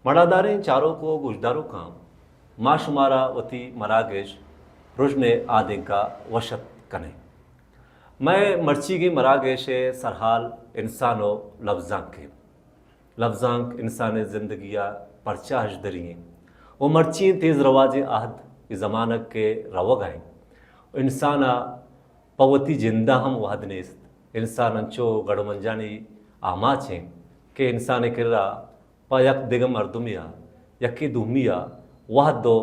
مڑاداریں چاروک و گوشداروکاں، ما شمارا وتی مراگش رژن ء آدینک ء وش اتک کنیں۔ مئے مرچیگیں مراگش ء سرحال انسان و لبزانک انت۔ لبزانک انسان ء زندگی ء پرچا ہژدری انت و مرچی تیز رواجیں عہد ء زمانگ کہ روگ ء انت، انسان ء پہ وتی جند ء ہم وہد نیست۔ انسان انچو گڑمنجانی آماچ انت کہ انسان ء کرا پہ یک دگہ مردمے ء یکے دومی ء وہد و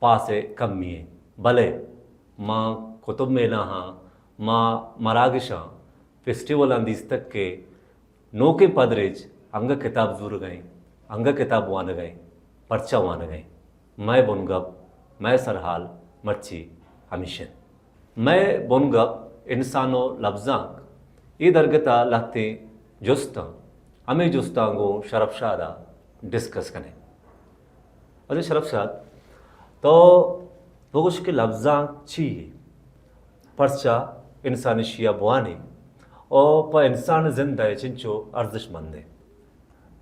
پاس ء کمی انت۔ بلے ما کتب میلاہاں، ما مراگشاں، فیسٹیولاں دیستگ کہ نوکیں پدریچ انگہ کتاب زورگ ء انت، انگہ کتاب وانگ ء انت، پرچا وانگ ء انت؟ مئے بنگپ، مئے سرحال مرچی ہمیش انت۔ مئے بنگپ انسان و لبزانک، اے درگت ء لہتیں جست انت۔ ہمے جستاں گوں شرف شاد ء ڈسکس کنیں۔ اچھا شرف شاد، تو بگوش کہ لبزانک چی یے؟ پرچا انسان ایشی ء بوانے؟ او پہ انسان زند ء چنچو ارزش مند انت؟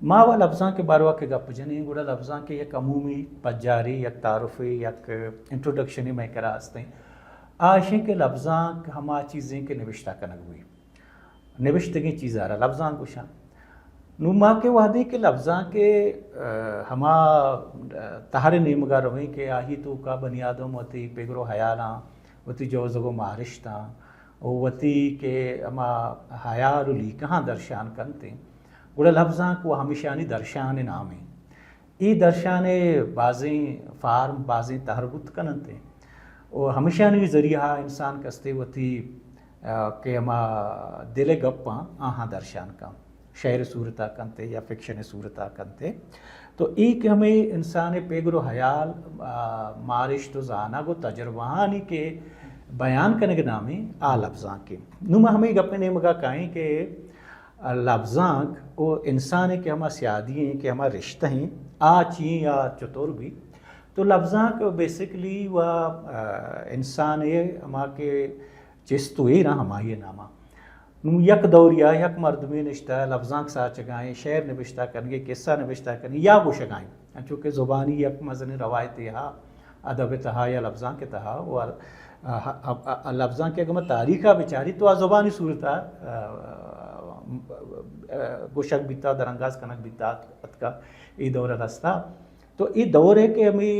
ما و لبزانک ء باروا کہ گپ جنیں، گڑا لبزانک ء یک عمومی پجارے، یک تعارفے، یک انٹروڈکشنے مئے کرا است انت۔ آ اش انت کہ لبزانک ہما چیزیں کہ نبشتہ کنگ بوئی، نبشتگیں چیز ء را لبزانک گوشاں۔ نوں ما کہ وہدے کہ لبزانک ء، آ، ہما، آ، تہر ء نیمگ ء رویں کہ آہی توکا بنی آدم وتی پگر و حیالاں، وتی جوزگ و مارشتاں، و وتی کہ ہما حیال و لیکہاں درشان کنت انت، گڑا لبزانک و ہمیشانی درشان ء نام انت۔ اے درشان ء بازیں فارم، بازیں تہر بوت کن انت و ہمیشانی ذریعہ انسان کستے وتی، آ، کہ ہما دل ء گپاں آہاں درشان کن، شعر ء صورت ء کنت یا فکشن ء صورت ء کنت۔ تو اے کہ ہمے انسان ء پگر و حیال، آ، مارشت و زانگ و تجربہانی کہ بیان کنگ نامیں آ لبزانک انت۔ نوں ما ہمے گپ ء نیمگا کائیں کہ لبزانک و انسان ء کہ ہما سیادی انت، کہ ہما رشتہ انت، آ چی انت یا چطور بیت؟ تو لبزانک بیسیکلی و، آ، انسان ء ہما کہ چست و ایر انت، ہمائی ء نام انت۔ نوں یک دوریا یک مردمے نشتہ لبزانک ساچگائیں، شعر نبشتہ کنگے، قصہ نبشتہ کنگے یا گوشگائیں۔ انچو کہ زبانی یک مزنیں روایتے ہا، ادب ء تہا یا لبزانک ء تہا، و، آ، آ، آ، آ، لبزانک ء اگہ ما تاریخ ء بچاری تو آ زبانی صورت ء، آ، آ، گوشگ بیتا، درانگاز کنگ بیتا، اتکا اے دور ء رستا۔ تو اے دور ء کہ ہمیں،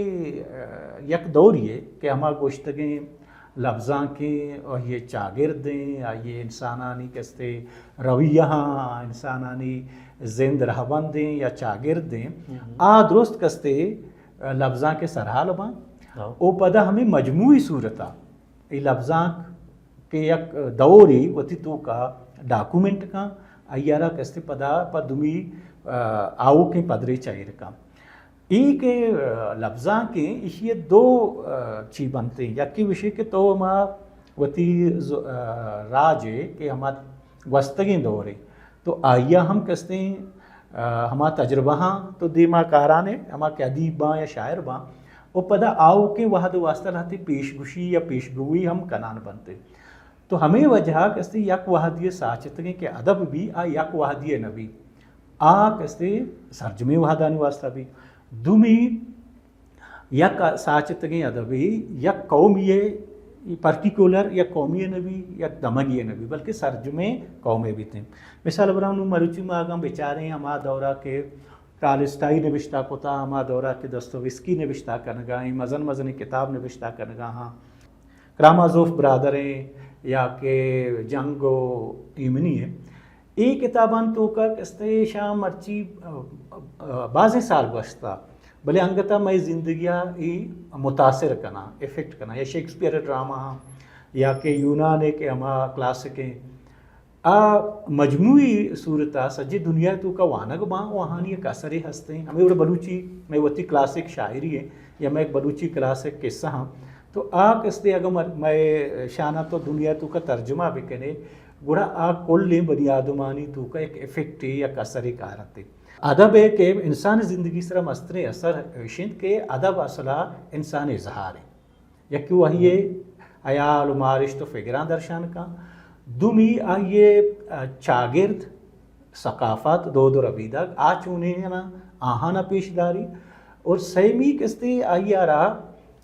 آ، یک دوری ہے کہ ہما گوشتگیں لبزانکیں، آئی ء چاگردیں، آئی ء انسانانی کستے رویہاں، انسانانی زند رہبندیں یا چاگردیں، آ درست کستے لبزانک ء سرحال باں۔ ہاں۔ او پدا ہمیں مجموعی صورتا اے لبزانک کہ یک دورے وتی توکا ڈاکومنٹ کن، آئی ء را کستے پدا پہ دومی، آ، آؤکیں پدریچ ء ایر کن۔ اے کہ، آ، لبزانکیں، ایشی ء دو، آ، چی بنتیں۔ یکے وشی کہ تو ہما وتی ز-، آ، راج ء کہ ہما گوستگیں دور ء تو آئی ء ہم کستیں، آ، ہما تجربہاں تو دیما کاران ء، ہما کہ ادیب باں یا شاعر باں، و پدا آؤکیں وہد ء واسطہ لہتے پیشگوشی یا پیشگوئی ہم کنان بنت۔ تو ہمے وجہ ء کستے یک وہدی ء ساچتگیں کہ ادب بی، آ یک وہدی ء نہ بی۔ آ کستے سرجمیں وہدانی واسطہ بی۔ دومی یک ساچتگیں ادبے یک قومی ء پرٹیکولر یک قومی ء نہ بی، یک دمگی ء نہ بی، بلکہ سرجمیں قوم ء بیتیں۔ مثال براں نوں مروچی ما اگاں بچاریں ہما دورا کہ ٹالسٹائی نبشتہ کتا، ہما دورا کہ دستویسکی نبشتہ کنگا ایں، مزن مزنیں کتاب نبشتہ کنگا ہاں، کرامازوف برادریں یا کہ جنگ و ایمنی ہیں۔ اے کتابان توکا کستے ایشاں مرچی، آ، آ، بازیں سال گوشتا، بلے انگتا مئے زندگیا اے متاثر کنا، افیکٹ کنا۔ یا شیکسپیئر ڈرامہ ہاں، یا کہ یونان ء کہ ہما کلاسک ہیں، آ مجموعی صورت ء سجے دنیا ء توکا وانگ باں و آہانی یک اثرے ہستیں۔ ہمے وڑ بلوچی مئے وتی کلاسک شاعری ہے یا مئے بلوچی کلاسک قصہ ہاں، تو آ کستے اگاں مر-، مئے شانہ تو دنیا ء توکا ترجمہ بکنے، گڑا آ کلیں بنی آدمانی توکا یک افیکٹے، یک اثرے کارنتے۔ ادب ہے کہ انسان زندگی سرا مستریں اثر اش انت کہ ادب اصلا انسان اظہار ہے۔ یکے وہی ء حیال و مارشت و فگراں درشان کن۔ دومی آئی ء چاگرد، ثقافت، دود و ربیدگ، آ چونیں اناں، آہانا پیش داری۔ اور سیمی کستے آئی آرا،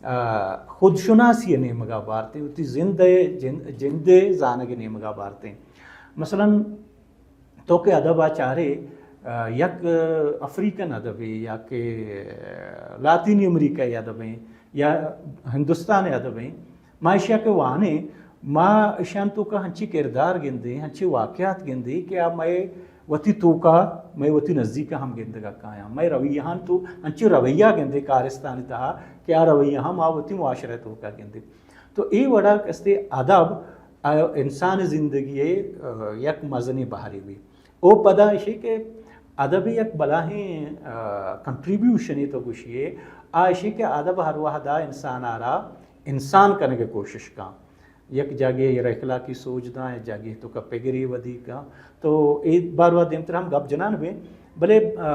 آ، خودشناسی نیمگا بارتے، وتی زند، جند، جند زانگ نیمگا بارتے۔ مثلاً تو کہ ادب ءَ چارے، آ، یک افریقن ادبے یا کہ لاطینی امریکہ ادبے یا ہندوستان ادبے، ما اشیا کہ وانیں، ما اشان توکا ہنچی کردار گندیں، ہنچی واقعات گندیں کہ آ مئے وتی توکا، مئے وتی نزیکا ہم گندگا کایاں۔ مئے رویہان تو ہنچی رویہ گندیں کارستانی تہا کہ آ رویہاں ما وتی معاشرہ توکا گندیں۔ تو اے وڑا کستے ادب، آ، انسان زندگی ءِ، آ، یک مزنیں بہرے بی۔ او پدا اشی کہ ادب یک بلاہیں، آ، کنٹریبیوشنے تو گوشی ئے، آ اشی کہ ادب ہر وہدا انسان آرا انسان کنگ ءِ کوشش کن۔ یک جاگہے اخلاقی سوج داں، یک جاگہے توکا پگری ودی کن۔ تو اے باروا دیمتر ہم گپ جنان بیں، بلے، آ،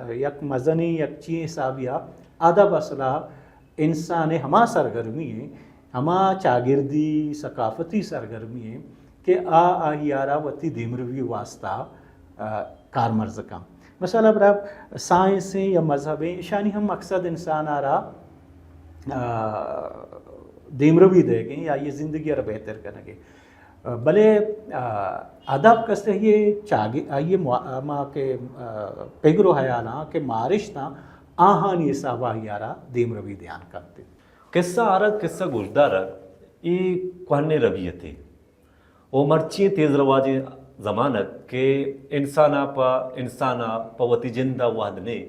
یک مزنیں یک چی حسابیا ادب اصلا انسان ءِ ہما سرگرمی ایں، ہما چاگردی ثقافتی سرگرمی ایں کہ آ آئی آرا وتی دیمروی واسطہ، آ، کارمرز کن۔ مثلا برا سائنس ایں یا مذہب ایں، اشانی ہم مقصد انسان آرا، آ، دیمروی دیگ ایں یا آئی زندگی آرا بہتر کنگ ایں۔ بلے، آ، ادب کستے آئی چاگی، آئی موا-، ما کہ، آ، پگر و حیالاں کہ مارشتاں، آہانی حسابا آئی آرا دیمروی دیان کنت۔ قصہ آرگ، قصہ گوشدارگ، اے کوہنیں ربیتے۔ او مرچی تیز رواجیں زمانگ کہ انسانا پہ، انسانا پہ وتی جندا وہد نے،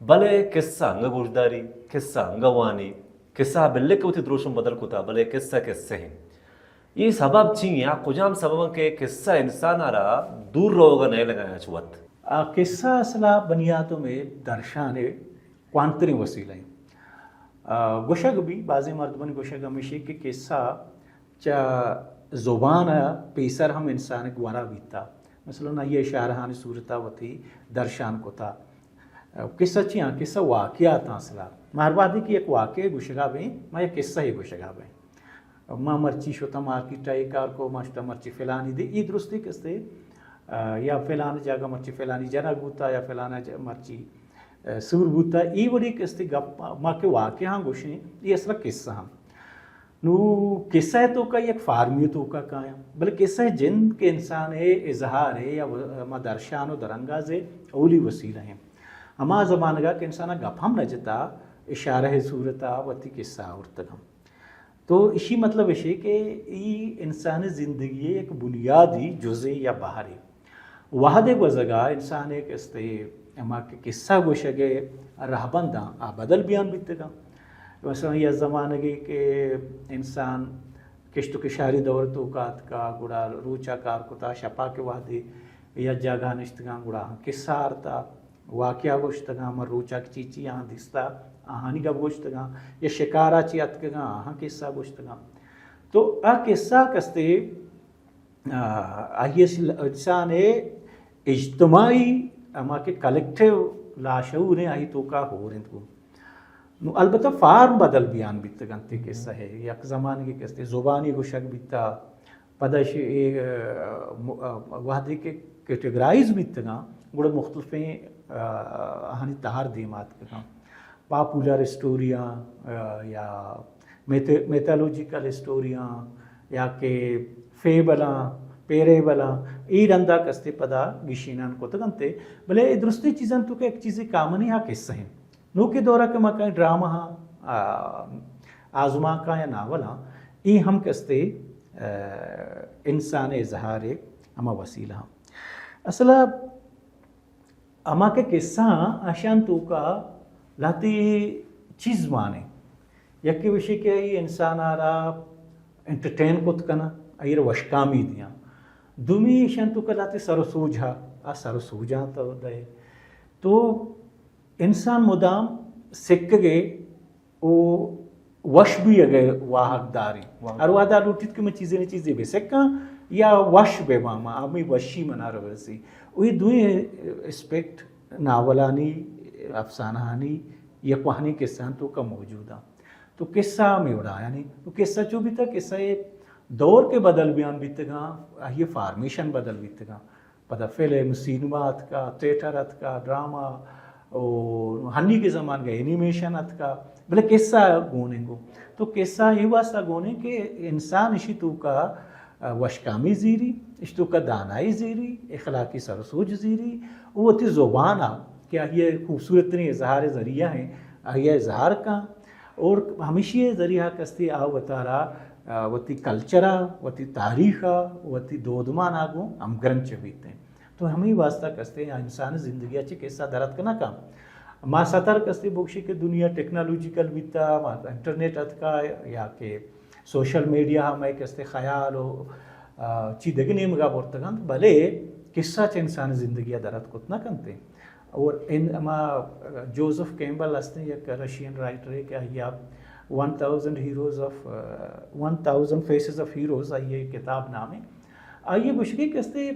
بلے قصہ انگہ گوشداری، قصہ انگہ وانی، قصہ بلک وتی دروشم بدل کتا، بلے قصہ قصہ ہیں۔ اے سبب چی ہیں؟ آ کجام سبب ہیں کہ قصہ انسان آرا دور روگا نیلگا ہیں چہ وت؟ آ، قصہ اصلا بنی آدم ءِ درشان ءِ کوانتریں وسیلہ ہیں۔ آ، گوشگ بی، بازیں مردمانی گوشگ ہمیشی کہ قصہ چہ زبان ءَ پیسر ہم انسان ءِ گورا بیتا۔ مثلاً آئی ءَ اشارہانی صورتا وتی درشان کتا۔ قصہ چی آں؟ قصہ واقعات آں اصلا۔ ما ہر وہدے کہ یک واقعے گوشگا بیں، ما یک قصہ ئے گوشگا بیں۔ ما مرچی شتاں مارکیٹ ءَ اے کار کو، ما شتاں مرچی فلانی دے، اے درستی کستے، آ، یا فلان جاگہ مرچی فلانی جنگ بوتا، یا فلان ج-، مرچی، آ، سور بوتا، اے وڑی کستے گپ ما کہ واقعہ ہاں گوشیں، اے اصلا قصہ ہاں۔ نو قصہ ءِ توکا یک فارمی ءِ توکا کایاں، بلے قصہ ءِ جند کہ انسان ءِ اظہار ءِ یا و-، ما درشان و درانگاز ءِ اولی وسیلہ ہیں۔ ہما زمانگا کہ انسان ءَ گپ ہم نہ جتا، اشارہ ءِ صورتا وتی قصہ آورتگ ہم۔ تو اشی مطلب اشی کہ ای انسان ءِ زندگی ءِ یک بنیادی جزے یا بہرے۔ وہدے گوزگا انسان ءِ کستے ہما کہ قصہ گوشگ ءِ رہبنداں آ بدل بیان بیتگاں۔ مثلاً یک زمانگے کہ انسان کشت و کشاری دور توکا اتکا، گڑا روچا کار کتا، شپا کہ وہدے یک جاگہ نشتگاں، گڑا آہاں قصہ آرتا، واقعہ گوشتگاں، ہما روچا کہ چی چی آہاں دیستا، آہانی گپ گوشتگاں، یا شکارا چی اتکگاں، آہاں قصہ گوشتگاں۔ تو آ قصہ کستے آ، آئی اس-، انسان ءِ اجتماعی، ہما کہ کلیکٹیو لاشعور ہیں، آئی توکا ہور انت گوں۔ نو البتہ فارم بدل بیان بیتگ انت کہ قصہ ءِ۔ یک زمانگے کستے زبانی گوشگ بیتا، پدا ش-، اے، آ، م-، آ، وہدے کہ کیٹیگرائز بیتگاں، گڑا مختلفیں، آ، آہانی تہر دیما اتکگاں۔ پاپولر اسٹوریاں، آ، یا میتھ-، میتھولوجیکل اسٹوریاں یا کہ فیبلاں، پیریبلاں، اے رندا کستے پدا گیشینان کتگ انت۔ بلے اے درستیں چیزاں توکا یک چیزے کامنی ہا قصہ ہیں۔ نوکیں دورا کہ ما کہیں ڈرامہ ہاں، آ، آزمانکاں یا ناول ہاں، اے ہم کستے، آ، انسان ءِ اظہار ءِ ہما وسیلہ ہاں۔ اصلا ہما کہ قصہ آں، اشان توکا لہتے چیز مانے۔ یکے وشی کہ ای انسان آرا انٹرٹین کت کنا، ای را وشکامی دیاں۔ دومی اشان توکا لہتے سر و سوج ہا، آ سر و سوجاں تو دے۔ تو انسان مدام سکگے او وش بیگ ءِ واہگ داریں۔ واہگ۔ ہر وہدا لوٹیت کہ من چیزے نہ چیزے بہ سکاں یا وش بہ باں، ہمے وشی منا رسی۔ و اے دوئیں اسپیکٹ ناولانی، افسانہانی یا کوہنیں قصہاں توکا موجود آں۔ تو قصہ ہمے وڑا، یعنی تو قصہ چو بیتا، قصہ ءِ دور کہ بدل بیان بیتگاں، آئی فارمیشن بدل بیتگاں۔ پدا فلم، سینما اتکا، تھیٹر اتکا، ڈرامہ، او ہنی کے زمانگا اینیمیشن اتکا، بلے قصہ گونیں گو۔ تو قصہ اے واسطہ گونیں کہ انسان اشی توکا، آ، وشکامی زیری، اشی توکا دانائی زیری، اخلاقی سر و سوج زیری، او وتی زبان آ کہ آئی خوبصورت ترین اظہار ذریعہ ہیں، آئی اظہار کن، اور ہمیشی ذریعہ کستے آ وتارا، آ، وتی کلچر آ، وتی تاریخ آ، وتی دودمان آ گوں ہمگرنچ بیت ہیں۔ تو ہمے واسطہ کستے آ انسان زندگی ء چہ قصہ درت کنہ کن۔ ما ستر کستے بگشی کہ دنیا ٹیکنالوجیکل بیتا، ما انٹرنیٹ اتکا یا کہ سوشل میڈیا ہم اے کستے خیال و، آ، چی دگہ نیمگا برتگ انت، بلے قصہ چہ انسان زندگی ء درت کت نہ کنتے۔ اور ان، ہما جوزف کیمبل ہستیں یک رشین رائٹرے کہ آئی ء one thousand heroes of, one thousand faces of heroes آئی ء کتاب نامے۔ آئی ء گوشگی کستے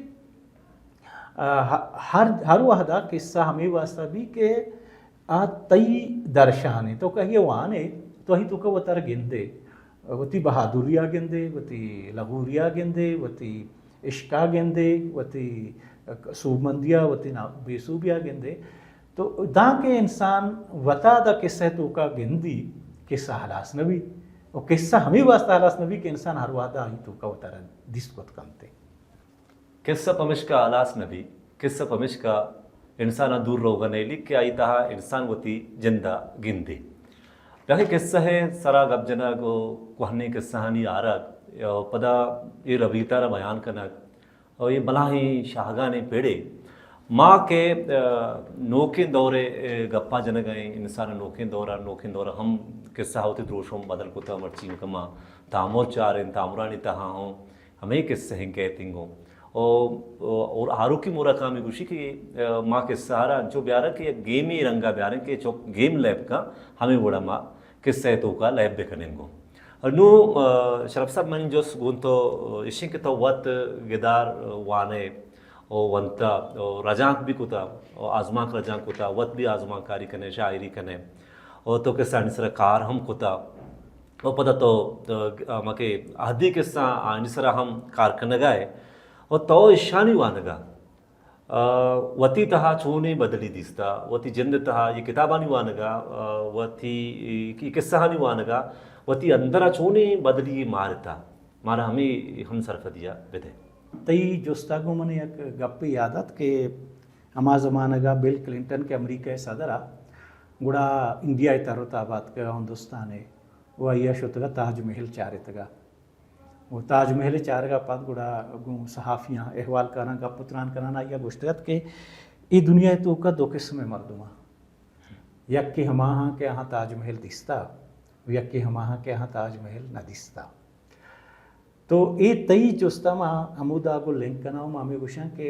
آ، ہ-، ہر، ہر وہدا قصہ ہمے واسطہ بی کہ آ تئی درشانے، تو کہیے وانے، تو ہی تو کہ وتر گندے، وتی بہادریا گندے، وتی لغوریا گندے، وتی عشقا گندے، وتی سوبمندیا، وتی نا-، بے سوبیا گندے۔ تو داں کہ انسان وتا دا قصہ توکا گندی، قصہ ہلاس نبی۔ و قصہ ہمے واسطہ ہلاس نبی کہ انسان ہر وہدا ہی توکا وتر دیست کت کنتے۔ قصہ پمشکا ہلاس نہ بی، قصہ پمشکا انسان ء دور روگ ء نیلیک کہ آئی تہا انسان وتی جند ء گندے۔ داخی قصہ ء سرا گپ جنگ و کوہنیں قصہانی آرگ و پدا اے رویت ء را بیان کنگ و اے بلاہیں شاہگانیں پڑے ما کہ، آ، نوکیں دور ء گپاں جنگ ء انسان ء نوکیں دور ء نوکیں دور ء ہم قصہ ء وتی دروشم بدل کتہ، مرچی کہ ما تامر چاریں، تامرانی تہا ہوں ہمے قصہ ہیں کہتیں گوں۔ او، او، اور آروکی موراکامی گوشی کہ، آ، ما قصہ آرا انچو بیارا کہ یک گیمی رنگا بیاریں کہ چو گیم لیب کا ہمے وڑا ما قصہ توکا لیب بکنیں گوں۔ اور نو، آ، شرف صاحب منی جس گون تو، آ، اشیں کہ تو وت گدار، آ، وانے او ونتا او رجانک بھی کتا او آزمانک رجانک کتا، وت بھی آزمانکاری کنے، شاعری کنے او تو قصہ آنی سرا کار ہم کتا۔ و پدا تو، آ، ہما کہ عہدی قصہ آنی سرا ہم کار کنگا ئے و تو اشانی وانگا، آ، وتی تہا چونیں بدلی دیستا، وتی جند تہا یہ کتابانی وانگا، آ، وتی یہ قصہانی وانگا وتی اندرا چونیں بدلی مارتا، مارا ہمیں ہم سرپدیا بدے۔ تئی جستا گوں من یک گپے یاد ات کہ ہما زمانگا بل کلنٹن کہ امریکہ ء صدر ء گڑا انڈیا ء تر و تاب اتکگ ء ہندوستان ء و آئی ء شتگ ء تاج محل چارتگ ء و تاج محل ء چارگ ء پد گڑا گوں صحافیاں احوال کاراں گپ و تران کنان آئی ء گوشتگ ات کہ اے دنیا ء توکا دو قسم ء مردم ء، یکے ہماہاں کہ آہاں تاج محل دیستا و یکے ہماہاں کہ آہاں تاج محل نہ دیستا۔ تو اے تئی جست ء ما ہمودا گوں لنک کناں و ما ہمے گوشاں کہ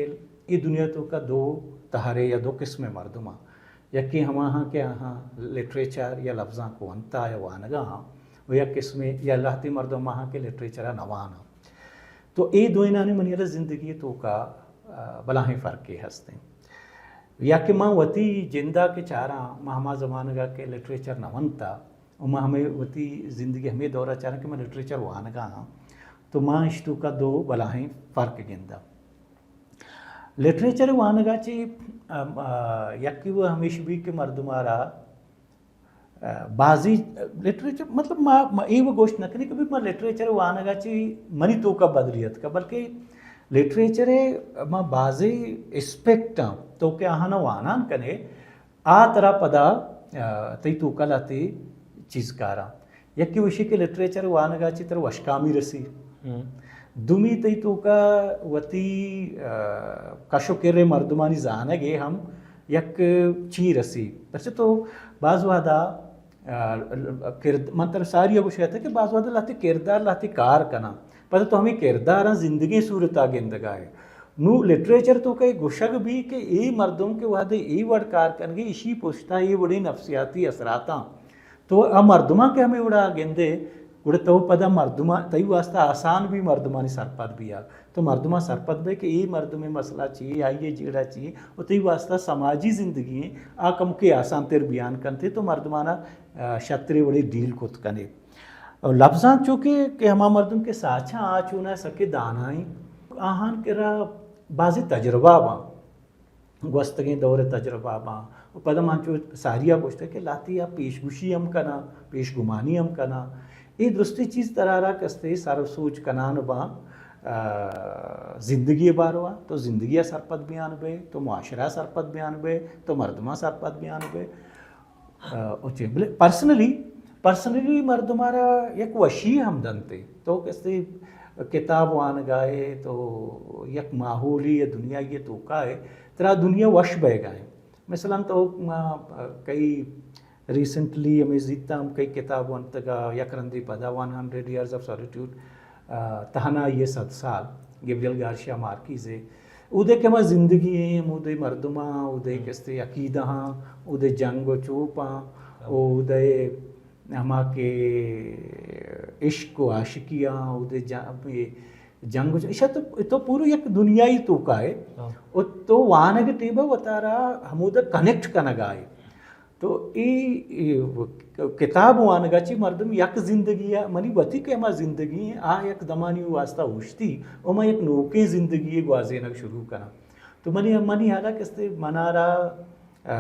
اے دنیا توکا دو تہرے یا دو قسم ء مردم آں۔ یکے ہماہاں کہ آہاں لٹریچر یا لبزانک ونتا یا وانگا آں و یک قسمے یا لہتے مردم آہاں کہ لٹریچر ء نہ واناں۔ تو اے دوئینانی منی را زندگی توکا، آ، بلاہیں فرقے ہستیں۔ یا کہ ما وتی جندا کہ چاراں، ما ہما زمانگا کہ لٹریچر نہ ونتا، و ما ہمے وتی زندگی ہمے دورا چاراں کہ من لٹریچر وانگا آں، تو ما اشی توکا دو بلاہیں فرق گنداں۔ لٹریچر وانگا چی، ام، آ، یکی و ہمیش بی کہ مردمارا، آ، بازی لٹریچر، مطلب ما، ما اے و گوشت نہ کنی کہ بی ما لٹریچر وانگا چی منی توکا بدلی اتکا، بلکہ لٹریچر ما بازی اسپیکٹ آں تو کہ آہانا وانان کنے، آ ترا پدا، آ، تئی توکا لہتے چیز کاراں۔ یکے وشی کہ لٹریچر وانگا چی ترا وشکامی رسی۔ ہم۔ دومی تئی توکا وتی، آ، کش و کرے مردمانی زانگے ہم یک چی رسی۔ پرچہ تو باز وہدا، آ، کرد-، من ترا ساری گوشگ ات کہ باز وہدا لہتے کردار لہتے کار کناں۔ پدا تو ہمیں کرداراں زندگی صورتا گندگا ہے۔ نوں لٹریچر توکا اے گوشگ بی کہ اے مردم کہ وہدے اے وڑ کار کنگے، اشی پشتا اے وڑیں نفسیاتی اثراتاں۔ تو آ مردماں کہ ہمے وڑا گندے، گڑا تو پدا مردماں، تئی واسطہ آسان بی مردمانی سرپد بیاگ۔ تو مردماں سرپد بے کہ اے مردمے مسئلہ چی، آئی جیڑہ چی، و تئی واسطہ سماجی زندگی ایں، آ کمکے آسان تر بیان کنتے، تو مردمانا، آ، شترے وڑے ڈیل کت کنے۔ و لبزانک چوکہ کہ ہما مردم کہ ساچاں آ چوناہا سکے دانائیں، آہان کرا بازیں تجربہ باں، گوستگیں دور ء تجربہ باں، پدا من چو ساری ءَ گوشتہ کہ لہتے ءَ پیشگوشی ہم کناں، پیش گمانی ہم کناں۔ اے درستیں چیز ترا را کستے سر و سوج کنان باں، آ، زندگی ءِ باروا، تو زندگی ءَ سرپد بیان بئے، تو معاشرہ ءَ سرپد بیان بئے، تو مردماں سرپد بیان بئے۔ آ، او چے، بلے پرسنلی، پرسنلی مردم ءَ را یک وشی ہم دنتے۔ تو کستے کتاب وانگا ئے، تو یک ماحولی ءِ دنیائی ءِ توکا ئے، ترا دنیا وش بئیگا ئے۔ مثلاً تو ما، آ، کئی ریسنٹلی ہمے زیتا ہم کئی کتاب ونتگا، یک رندی پدا one hundred years of solitude, آ، تہنائی ءِ صد سال، گیبریل گارشیا مارکیز ءِ۔ اودے کہ ہما زندگی ایں، ہمودے مردماں، اودے کستے عقیدہاں، اودے جنگ و چوپاں، اودے ہما کہ عشق و عاشقیاں، اودے جا-، اے جنگ و چ-، ایشا تو، تو پورو یک دنیائی توکا ئے۔ ہاں۔ و تو وانگ ٹیبا وتارا ہمودا کنیکٹ کنگا ئے۔ تو اے، اے کتاب وانگا چی مردم یک زندگی ءَ، منی وتی کہ ہما زندگی ایں، آ یک دمانی واسطہ اوشتی، و ما یک نوکیں زندگی ءِ گوازینگ شروع کناں۔ تو منی، منی حالا کستے منارا، آ،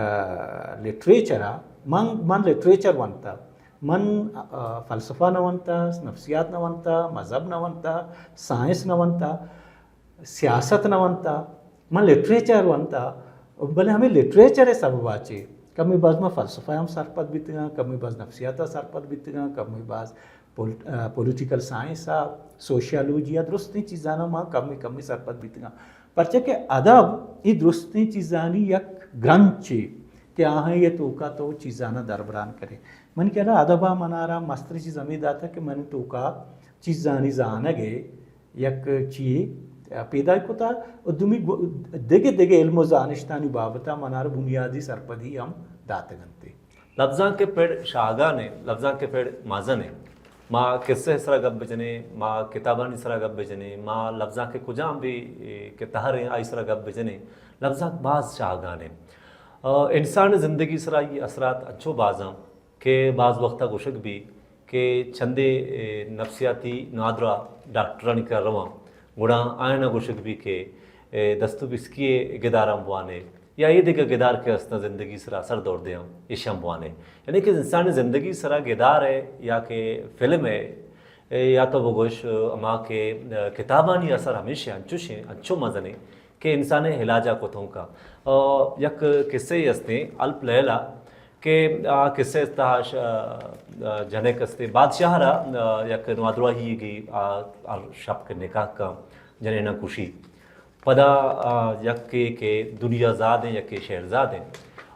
لٹریچر ءَ، من، من لٹریچر ونتا، من، آ، فلسفہ نہ ونتا، نفسیات نہ ونتا، مذہب نہ ونتا، سائنس نہ ونتا، سیاست نہ ونتا، من لٹریچر ونتا، بلے ہمیں لٹریچر ءِ سبب ءَ چے کمی باز ما فلسفہ ہم سرپد بیتگاں، کمی باز نفسیات ءَ سرپد بیتگاں، کمی باز پول-، آ، پولیٹیکل سائنس ءَ، سوشیالوجی ءَ، درستیں چیزاں ما کمی کمی سرپد بیتگاں۔ پرچہ کہ ادب اے درستیں چیزانی یک گرنچے کہ آہاں یہ توکا تو چیزانا دربران کرے۔ من کہ ادب ءَ منارا مستریں چیز ہمیں داتا کہ من توکا چیزانی زانگ ءِ یک چیے پیدا کتا و دومی گو-، دگہ دگہ علم و زانشتانی بابتا منارا بنیادی سرپدی ہم داتگ انت۔ لبزانک ءِ پڑ شاہگان ایں، لبزانک ءِ پڑ مزن ایں۔ ما قصہ ءِ سرا گپ بجنیں، ما کتابانی سرا گپ بجنیں، ما لبزانک ءِ کجام بھی، اے، کہ تہر ایں، آئی سرا گپ بجنیں، لبزانک باز شاہگان ایں۔ آ، انسان ءِ زندگی سرا آئی اثرات انچو باز ایں کہ باز وقتا گوشگ بی کہ چندے، اے، نفسیاتی نادراہ ڈاکٹرانی کرا رواں، گڑا آیانا گوشگ بی کہ، اے، دست و بسکی ءِ گداراں بوانے، یا اے دگہ گدار کہ استاں زندگی سرا اثر دور دیاں، ایشاں بوانے۔ یعنی کہ انسانی زندگی سرا گدار ءِ یا کہ فلم ءِ، اے، یا تو بگوش، ہما کہ، اے، کتابانی اثر ہمیش ایں، انچوش ایں، انچو مزن ایں کہ انسان ءِ علاج ءَ کتوں کا۔ آ، یک قصہ ای استیں، الف لیلہ، کہ آ قصہ ءِ تہا ش-، آ، جنک استیں، بادشاہ را، آ، یک نادراہی گی آ، آ شپ کہ نکاح کا جنینا کشی۔ پدا، آ، یکے کہ دنیا زاد ایں، یکے شہرزاد ایں۔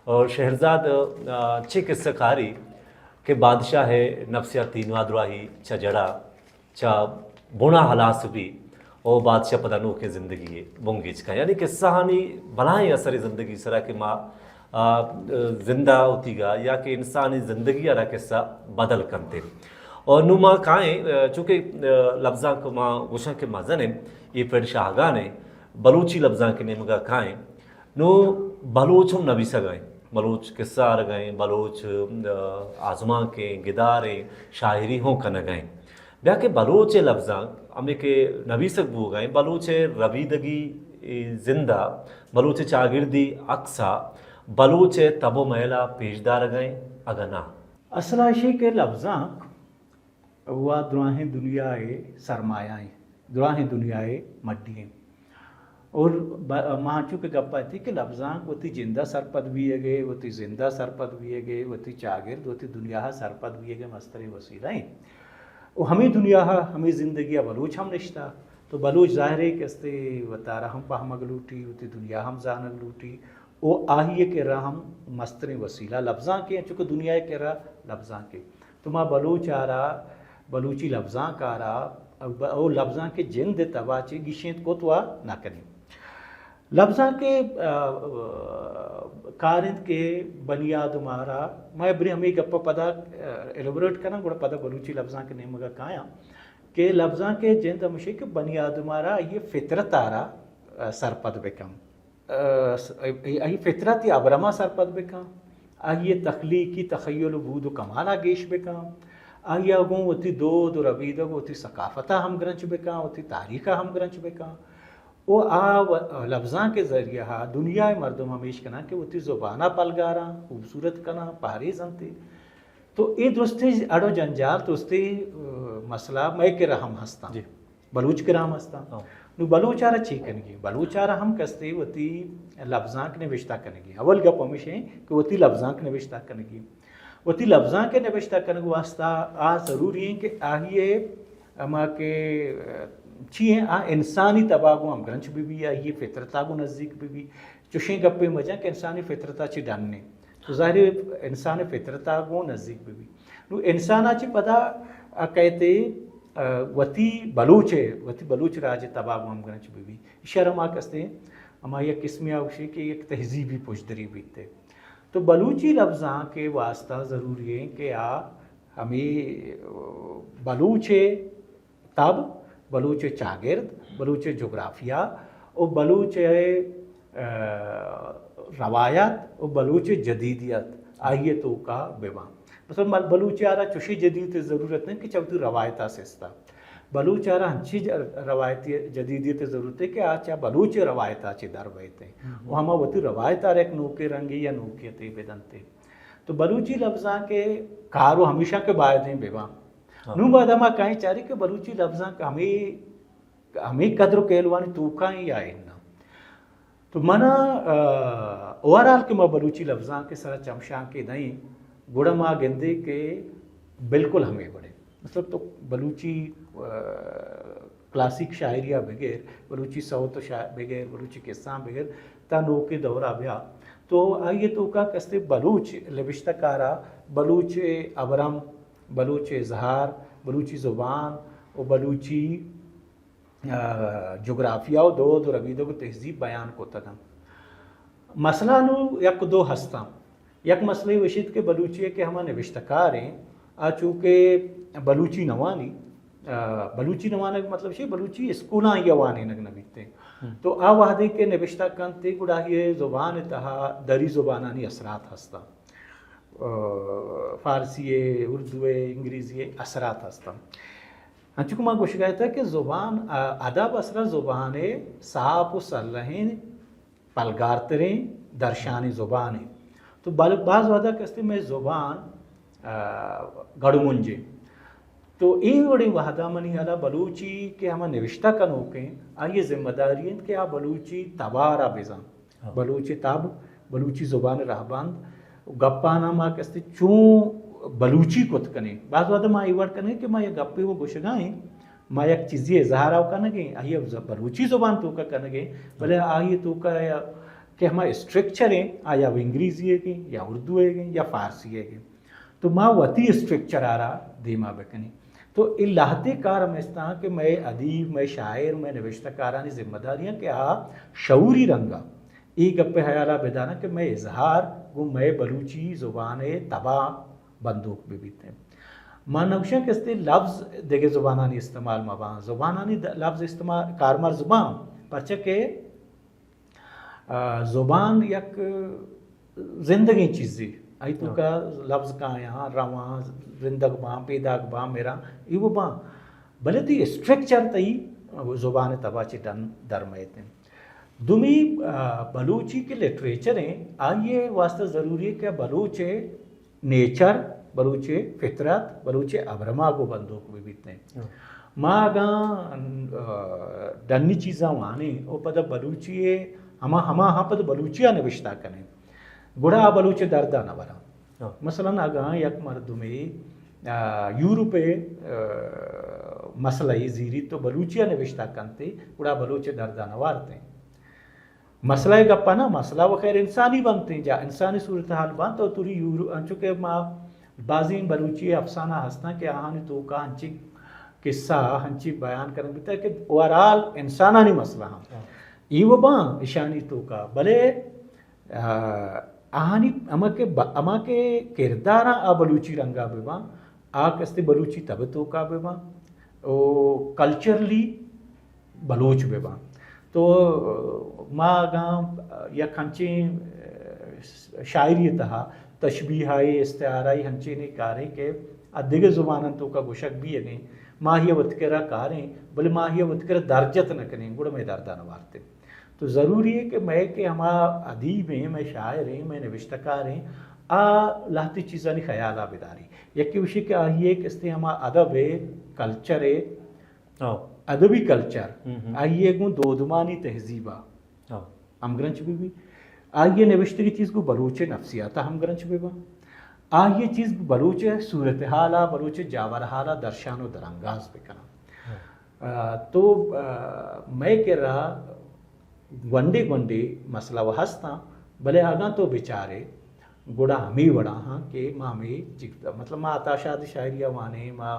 اور شہرزاد، آ، چے قصہ کاری کہ بادشاہ ءِ نفسیاتی نادراہی چہ جڑا چہ بنا ہلاس بی، او بادشاہ پدا نوکیں زندگی ءِ بنگیج کن۔ یعنی قصہانی بلاہیں اثرے زندگی سرا کہ ما، آ، زندہ ہوتیگا یا کہ انسانی زندگی ءَ را قصہ بدل کنتے۔ اور نوں ما کائیں، آ، چونکہ، آ، لبزانک ما گوشاں کہ مزن ایں، اے پڑ شاہگان ایں، بلوچی لبزانک ءِ نیمگا کائیں۔ نوں بلوچ ہم نبیسگ ءَ ایں۔ بلوچ قصہ آرگ ءَ ایں، بلوچ، آ، آزمانک ایں، گدار ایں، شاعری ہوں کنگ ءَ ایں۔ بیا کہ بلوچ ءِ لبزانک ہمے کہ نبیسگ بوگ ءَ ایں، بلوچ ءِ ربیدگی زند ءَ، بلوچ ءِ چاگردی عکس ءَ، بلوچ ءِ تب و میل ءَ پیش دارگ ءَ ایں، اگاں ناں؟ اصل ءَ ایشی کہ لبزانک و دراہیں دنیا ءِ سرمایہ ایں، دراہیں دنیا ءِ مڈی ایں۔ اور ب-، ما انچو کہ گپ ءَ اتیں کہ لبزانک وتی جند ءَ سرپد بیگ ءِ، وتی زند ءَ سرپد بیگ ءِ، وتی چاگرد، وتی دنیا ءَ سرپد بیگ ءِ مستریں وسیلہ ایں۔ و ہمے دنیا ءَ، ہمے زندگی ءَ بلوچ ہم نشتہ۔ تو بلوچ ظاہر ایں کہ استے وتارا ہم پہمگ لوٹی، وتی دنیا ہم زانگ لوٹی۔ و آئی ءِ کرا ہم مستریں وسیلہ لبزانک ایں، انچو کہ دنیا ءِ کرا لبزانک ایں۔ تو ما بلوچ ءَ را، بلوچی لبزانک ءَ را، او لبزانک ءِ جند ءِ تب ءَ چہ گیشینت کت وا نہ کنیں۔ لبزانک ءِ، آ، آ، کار انت کہ بنی آدم ءَ را، ما برے ہمے گپ ءَ پدا، آ، ایلیبوریٹ کناں، گڑا پدا بلوچی لبزانک ءِ نیمگ ءَ کایاں کہ لبزانک ءِ جند ہمیش ایں کہ بنی آدم ءَ را آئی ءِ فطرت ءَ را، آ، سرپد بکن۔ آ، س-، آئی فطرت ءِ ابرم ءَ سرپد بکن، آئی ءِ تخلیقی تخیل و بود و کمال ءَ گیش بکن، آئی ءَ گوں وتی دود و ربیدگ و وتی ثقافت ءَ ہمگرنچ بکن، وتی تاریخ ءَ ہمگرنچ بکن۔ او آ و-، لبزانک ءِ ذریعہ ءَ دنیا ءِ مردم ہمیش کناں کہ وتی زبان ءَ پلگاراں، خوبصورت کناں، پہریزنت۔ تو اے درستیں اڑ و جنجال، درستیں، آ، مسئلہ مئے کرا ہم ہستاں۔ جی۔ بلوچ کرا ہم ہستاں۔ ہاں۔ نو بلوچ ءَ را چی کنگی؟ بلوچ ءَ را ہم کستے وتی لبزانک نوشتہ کنگی۔ اول گپ ہمیش ایں کہ وتی لبزانک نوشتہ کنگی۔ وتی لبزانک ءِ نبشتہ کنگ واسطہ آ ضروری ایں کہ آئی ءِ ہما کہ چی ایں، آ انسانی تب ءَ گوں ہمگرنچ بہ بی، آئی ءِ فطرت ءَ گوں نزیک بہ بی۔ چوشیں گپے مجن کہ انسانی فطرت ءَ چہ ڈن ایں۔ تو ظاہر ہے انسان فطرت ءَ گوں نزیک بہ بی۔ نو انسان ءَ چہ پدا آ کئیت، آ، وتی بلوچ ءِ، وتی بلوچ راج ءِ تب ءَ گوں ہمگرنچ بہ بی۔ ایشی ءَ را ما کستے ہما یک قسمے ءَ گوشیں کہ یک تہذیبی پژدری بیت۔ تو بلوچی لبزانک ءِ واسطہ ضروری ایں کہ آ ہمے بلوچ ءِ تب، بلوچ ءِ چاگرد، بلوچ ءِ جغرافیہ و بلوچ ءِ، آ، روایت و بلوچ ءِ جدیدیت آئی ءِ توکا بہ باں۔ مثلاً بل-، بلوچی ءَ را چوشیں جدیدیت ءِ ضرورت نہ ایں کہ چہ وتی روایت ءَ سستا۔ بلوچ ءَ را ہنچیں ج-، روایتی جدیدیت ءِ ضرورت ایں کہ آ چہ بلوچ ءِ روایت ءَ چہ در بئیت ایں۔ ہم۔ و ہما وتی روایت ءَ را یک نوکیں رنگے یا نوکیتے بدنت۔ تو بلوچی لبزانک ءِ کار و ہمیشاں کہ بایدیں بہ باں۔ ہاں۔ نوں بعد ما کائیں چاری کہ بلوچی لبزانک ہمے، ہمے قدر و کیلوانی توکا ایں یا اناں۔ تو منا، آ، اوورآل کہ ما بلوچی لبزانک ءِ سرا چمشانکے دئیں، گڑا ما گندیں کہ بالکل ہمے وڑیں۔ مطلب تو بلوچی، آ، کلاسیک شاعری ءَ بگر، بلوچی سوت ءَ شا-، بگر، بلوچی قصہاں بگر، تا نوکیں دور ءَ بیا۔ تو آئی ءِ توکا کستے بلوچ نبشتہ کار ءَ بلوچ ابرم، بلوچ اظہار، بلوچی زبان و بلوچی، آ، جغرافیہ و دود و ربیدگ و تہذیب بیان کتگ انت۔ مسئلہ نوں یک دو ہستاں۔ یک مسئلہ ایش ایت کہ بلوچی ءِ کہ ہما نبشتہ کار ایں، آ چونکہ بلوچی نہ وانی، آ، بلوچی نہ وانگ مطلب چی؟ بلوچی اسکولاں آئی ءَ وانینگ نہ بیت۔ ہم۔ تو آ وہدے کہ نبشتہ کنت، گڑا آئی ءِ زبان ءِ تہا دری زبانانی اثرات ہستاں۔ آ، فارسی ءِ، اردو ءِ، انگریزی ءِ اثرات ہستاں۔ انچو کہ ما گوشگ ءَ اتاں کہ زبان، آ، ادب اصلاً زبان ءِ ساپ و سلہیں پلگارتریں درشانی زبانے۔ تو بل-، باز وہدا کستے مئے زبان، آ، گڑمنجیں۔ تو اے وڑیں وہدا منی ہیالا بلوچی کہ ہما نوشتہ کنوکیں، آئی ءِ ذمہ داری انت کہ آ بلوچی تبارا بزان۔ ہاں۔ بلوچی تب، بلوچی زبان رہبند، گپانا ما کستے چون بلوچی کت کنیں۔ باز وہدا ما اے وڑ کنیں کہ ما یک گپے و گوشگا ایں، ما یک چیزی اظہار ءَ کنگ ءَ ایں، آئی ءَ ز-، بلوچی زبان توکا کنگ ءَ ایں، بلے آئی ءِ توکا یا کہ ہما اسٹرکچر ایں، آیا انگریزی ئیگ ایں یا اردو ئیگ ایں یا فارسی ئیگ ایں۔ تو ما وتی اسٹرکچر ءَ را دیما بکنیں۔ تو اے لہتے کار ہم استاں کہ مئے ادیب، مئے شاعر، مئے نوشتہ کارانی ذمہ داری ایں کہ آ شعوری رنگا اے گپ ءِ ہیال ءَ بداراں کہ مئے اظہار گوں مئے بلوچی زبان ءِ تبا بندوک بہ بیت۔ ما نہ گوشاں کہ استے لبز دگہ زبانانی استعمال مہ باں، زبانانی د-، لبز استعمال کارمرز باں، پرچا کہ، آ، زبان یک زندگیں چیزے، آئی توکا لبز کایاں، رواں، زندگ باں، پیداک باں، مراں، ایوک باں۔ بلے تئی اسٹرکچر تئی زبان ءِ تبا چہ ڈن در مئیت انت۔ دومی، آ، بلوچی کہ لٹریچر ایں، آئی ءِ واسطہ ضروری ایں کہ بلوچ ءِ نیچر، بلوچ ءِ فطرت، بلوچ ءِ ابرما گوں بندوک بہ بیت انت۔ ہاں۔ ما اگاں، آ، ڈنی چیزاں وانیں او پدا بلوچی ءِ ہما، ہما ہاں پدا بلوچی ءَ نبشتہ کنیں، گڑا آ بلوچ ءِ درد ءَ نہ براں۔ ہاں۔ مثلاً اگاں یک مردمے، آ، یورپ ءِ، آ، مسئلہ ءَ زیریت تو بلوچی ءَ نبشتہ کنت، گڑا بلوچ ءِ درد ءَ نہ وارت۔ مسئلہ ءِ گپ ءَ نہ، مسئلہ و خیر انسانی بنت، جا انسانی صورتحال بنت، تو توری یورو-، انچو کہ ما بازیں بلوچی افسانہ ہستاں کہ آہانی توکا انچیں قصہ، انچیں بیان کنگ بیتا کہ اوورآل انسانانی مسئلہ ہاں۔ ہاں۔ ایوک باں اشانی توکا، بلے آ، آہانی ہما کہ ب-، ہما کہ کرداراں آ بلوچی رنگا بہ باں، آ کستے بلوچی تب توکا بہ باں، او کلچرلی بلوچ بہ باں۔ تو ما اگاں یک ہنچیں شاعری تہا تشبیہائی، استعارائی ہنچیں کارے کہ آ دگہ زباناں توکا گوشگ بیگیں، ما آئی ءَ وت کرا کاریں، بلے ما آئی ءَ وت کرا درجت نہ کنیں، گڑا مئے دردا نہ وارتیں۔ تو ضروری ہے کہ مئے کہ ہما ادیب ہیں، مئے شاعر ہیں، مئے نوشتہ کار ہیں، آ لہتی چیزانی خیال ءَ بداری۔ یکی وشی کہ آئی ءِ کستے ہما ادب ہے، کلچر ہے، ہاں۔ ادبی کلچر، ہم ہم۔ آئی ءِ گوں دودمانی تہذیب ءَ ہاں۔ ہمگرنچ بہ بی۔ آئی ءِ نوشتگی چیز گوں بلوچ ءِ نفسیات ءَ ہمگرنچ بہ باں۔ آئی ءِ چیز بلوچ ءِ صورتحال ءَ، بلوچ ءِ جاورحال ءَ درشان و درانگاز بہ کناں۔ ہاں۔ آ، تو، آ، مئے کرا گونڈے گونڈے مسئلہ و ہستاں، بلے اگاں تو بچارے، گڑا ہمے وڑا ہاں کہ ما ہمے چک-، مطلب ما عطا شاد ءِ شاعری ءَ وانیں، ما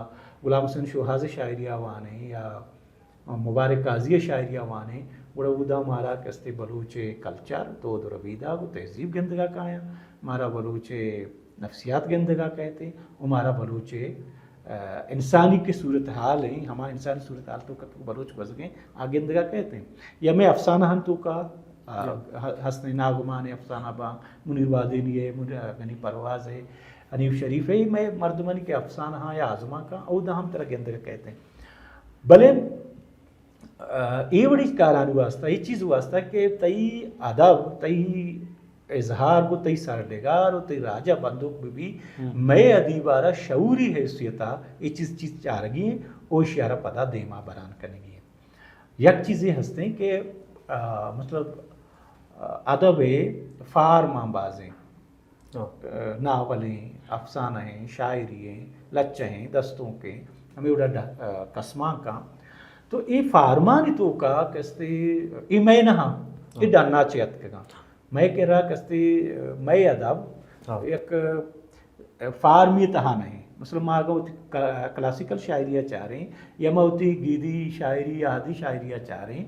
غلام حسین شوہاز ءِ شاعری ءَ وانیں یا مبارک قاضی ءِ شاعری ءَ وانیں، گڑا اودا مارا کستے بلوچ ءِ کلچر، دود و ربیدگ و تہذیب گندگا کایاں، مارا بلوچ ءِ نفسیات گندگا کئیت و مارا بلوچ ءِ، آ، انسانی کہ صورتحال ہیں، ہما انسانی صورتحال توکا کہ بلوچ گوزگیں، آ گندگا کئیت۔ یا مئے افسانہ ہن توکا، آ، جی۔ ہ-، ہستیں ناگمان ءِ افسانہ باں، منیر بادینی ءِ، منیر غنی پرواز ءِ، حنیف شریف ءِ، مئے مردمانی کہ افسانہ ہاں یا آزمانکاں، اودا ہم ترا گندگا کئیت۔ بلے، آ، اے وڑی کارانی واسطہ، اے چیز واسطہ کہ تئی ادب، تئی اظہار گوں تئی سرڈگار و تئی راج ءَ بندوک بہ بی، ہم۔ مئے ادیب ءَ را شعوری حیثیت ءَ اے چیز، چیز چارگی ہیں، او ایشی ءَ را پدا دیما بران کنگی ہیں۔ یک چیزے ہستیں کہ، آ، مطلب، آ، ادب ءِ فارماں بازیں۔ ہاں۔ آ، ناول ہیں، افسانہ ہیں، شاعری ہیں، لچہ ہیں، دستونک ہیں، ہمے وڑا ڈ-، آ، کسمانکاں۔ تو اے فارمانی توکا کستے اے مئے نہ ہاں، اے ہاں۔ ڈنا چہ اتکگاں۔ مئے کرا کستے، آ، مئے ادب ہاں۔ یک، آ، فارمی تہا نہیں۔ مثلاً ما اگاں وتی ک-، کلاسیکل شاعری ءَ چاریں یا ما وتی گیدی شاعری یا اہدی شاعری ءَ چاریں،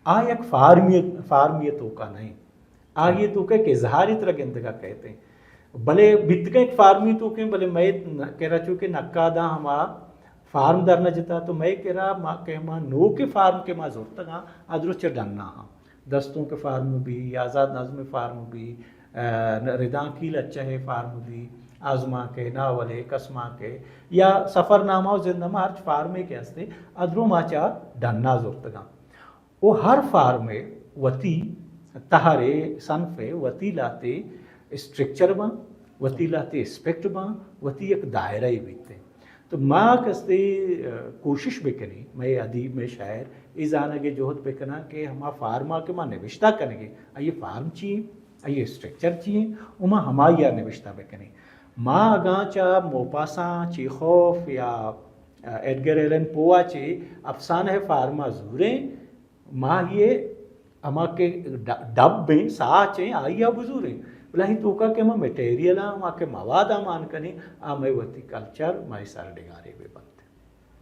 آ یک فارمی، فارمی توکا نہیں۔ آئی ءِ توکا کہ اظہاری ترا گندگا کئیت۔ بلے بیتگیں یک فارمی توکیں، بلے مئے ن-، کرا چو کہ نقاداں ہما فارم در نہ جتا، تو مئے کرا ما کہ ہما نوکیں فارم کہ ما زرتگاں، آ درست چہ ڈنا ہاں۔ دستونک فارم بی، آزاد نظم فارم بی، آ، ردانکی لچہ فارم بی، آزمانک ءِ، ناول ءِ، کسمانک ءِ، یا سفرنامہ و زندنامہ، ہرچ فارمے کہ ہستے، آ درو ما چہ ڈنا زرتگاں۔ و ہر فارم ءِ وتی تہر ءِ، صنف ءِ وتی لہتے اسٹرکچر باں، وتی لہتے اسپیکٹ باں، وتی یک دائرہ ءِ بیت۔ تو ما کستے، آ، کوشش بکنیں، مئے ادیب، مئے شاعر اے زانگ ءِ جہد بکناں کہ ہما فارم ءَ کہ ما نوشتہ کنگے، آئی ءِ فارم چی ایں، آئی ءِ اسٹرکچر چی ایں، و ما ہمائی ءَ نوشتہ بکنیں۔ ما اگاں چہ موپاساں، چیخوف یا، آ، ایڈگر ایلن پو ءَ چہ افسانہ ءِ فارم ءَ زوریں، ما آئی ءِ ہما کہ ڈ-، ڈب ایں، ساچ ایں، آئی ءَ بزوریں۔ بلے آئی توکا کہ ہما مٹیریل آں، ہما کہ مواد آں مان کنیں، آ مئے وتی کلچر، مئے سرڈگارے بہ بنت۔